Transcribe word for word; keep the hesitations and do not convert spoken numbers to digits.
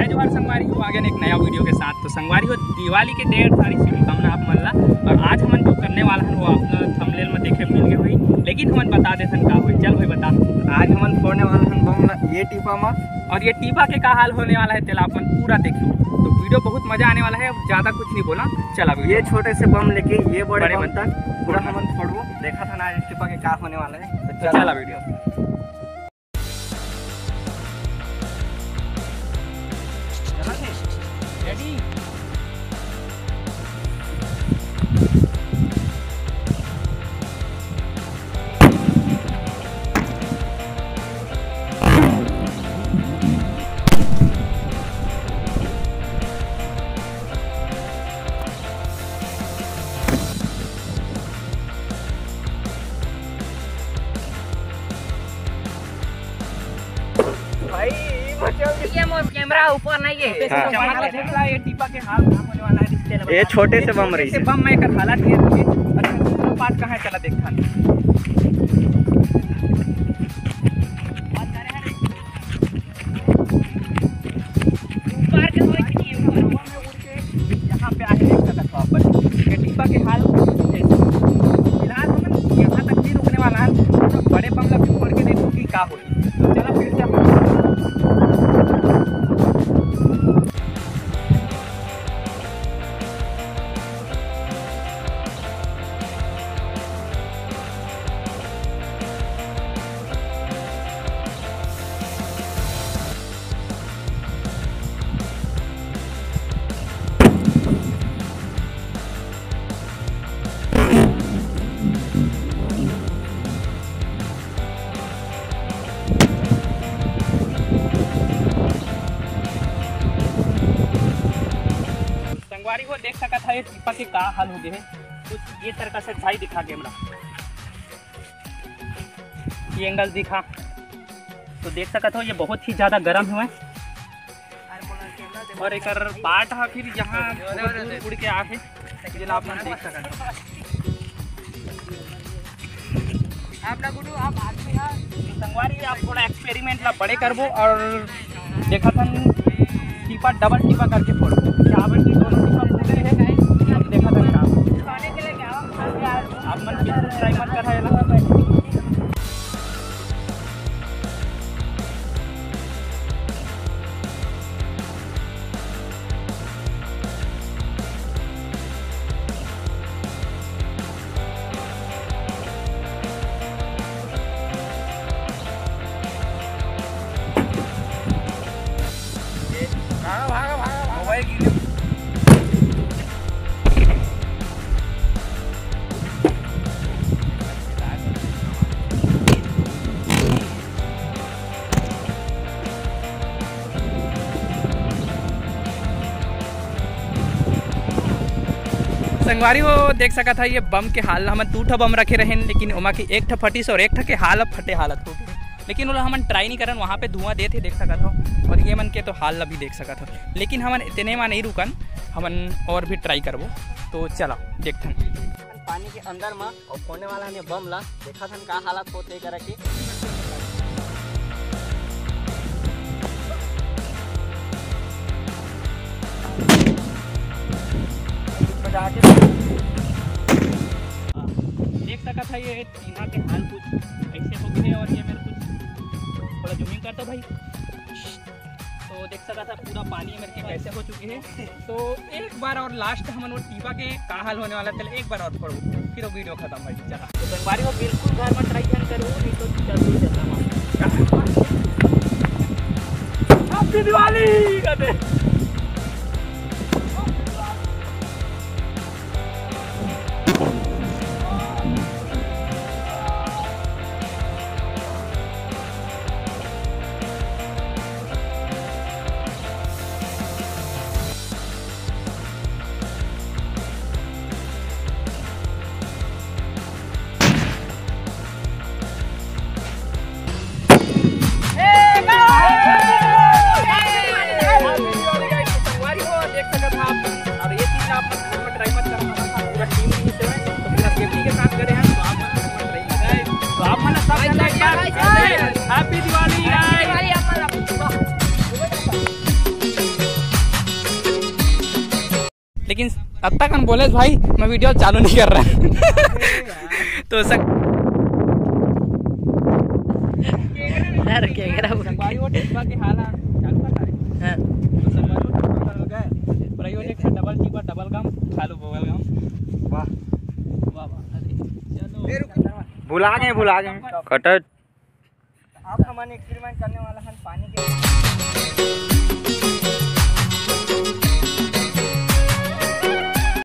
जोहार संगवारी हो, आगे एक नया वीडियो के साथ। तो संगवारी हो, दिवाली के ढेर सारी शुभकामना आप मन ला। और आज हमन जो करने वाला हन, वो आप थंबनेल में देखे मिल गए होही, लेकिन हमन बता देथन का होही। चल भाई बता। आज हमन फोड़ने वाला हन बम ला ये टीपा मा। और ये टीपा के का हाल होने वाला है, तेला अपन पूरा देखियो। तो वीडियो बहुत मजा आने वाला है। अब ज्यादा कुछ नहीं बोला, चला वीडियो। ये छोटे से बम लेके ये बड़े बड़े बम बम। तक पूरा हमन फोड़बो। देखा था ना आज टीपा के का होने वाला है, तो तो चला चला वीडियो। भाई, ये मोर कैमरा ऊपर नहीं है। हाँ। चमक के देख ला, ये टीपा के हाल का होने वाला है, रिश्ते ये छोटे से बम रही है। बम में एकर हालत ये है। अच्छा, दूसरा पार्ट कहाँ है, चला देखा। ऊपर के होई कि नहीं ऊपर? यहाँ पे आके देख सकत हो आप, ये टीपा के हाल कैसे। फिलहाल हम यहाँ तक नहीं रुकने वाला है, तो बड़े बम ला भी फोड़ के देखो कि का होई। तो चलो फिर से हम संगवारी हो देख सकत है, ये टीपा के का हाल हो गए है। कुछ ये तरह से भाई दिखा कैमरा, ये एंगल दिखा, तो देख सकत हो ये बहुत ही ज्यादा गर्म हुआ है। और एकर पार्ट हा फिर यहाँ बहुत दूर उड़ के आके, जेला आप मन देख सकत हो। आप ना गुडू, आप आदमी हा। संगवारी, आप थोड़ा एक्सपेरिमेंट ला बड़े करबो और देखा थन टीपा, डबल टीपा करके फोड़बो। क्या बोलते दोनों टीपा फूटे हैं, हम देखा थन का। खाने के लिए क्या? आप मन बिल्कुल ट्राई मत करा है ना। भागा, भागा, भागा, भागा। मोबाइल गिर गया। संगवारी हो, देख सकत है ये बम के हाल, हमन दू ठा बम रखे रहेन, लेकिन ओमा के एक ठा फटिस और एक ठा के हाल अब फटे हालत हो गए। लेकिन ओला हमन ट्राई नहीं करन, वहाँ पे धुआं देत हे, देख सकत हो, और ये मन के तो हाल अभी देख सकत हो। लेकिन हमन इतने मा नहीं रुकन, हमन और भी ट्राई करबो। तो चला देखथन। पानी के अंदर मा और फोड़ने वाला ने बम ला, देखा थन का हालत होते करा के। बजा के देख सकत है ये टीना के हाल कुछ ऐसे हो गए और ये मेरे कुछ थोड़ा जूमिंग कर दो भाई। तो देख सकत है पूरा पानी मेरे के कैसे हो चुके हैं। तो एक बार और लास्ट हमन वो टीपा के का हाल होने वाला है, चल एक बार और पढ़ो, फिर वो वीडियो खत्म हो जाए। चला। तो संगवारी हो बिल्कुल घर में ट्राई ध्यान करो, नहीं तो चल दूर जाता हूँ। Happy Diwali कहते। लेकिन तब तक हम बोले, भाई, मैं वीडियो चालू नहीं कर रहा। तो सक सर, क्या कह रहा वो? भाई, वो डिब्बा के हाला चालू कर रहा है। हाँ। तो संगवारी हो, डबल टिब्बा, डबल गम, खा लो बबल गम। वाह। वाह, वाह। अरे, चलो। भुला गए, भुला गए। कटत। आप हमन एक्सपेरिमेंट करने वाला हन पानी के।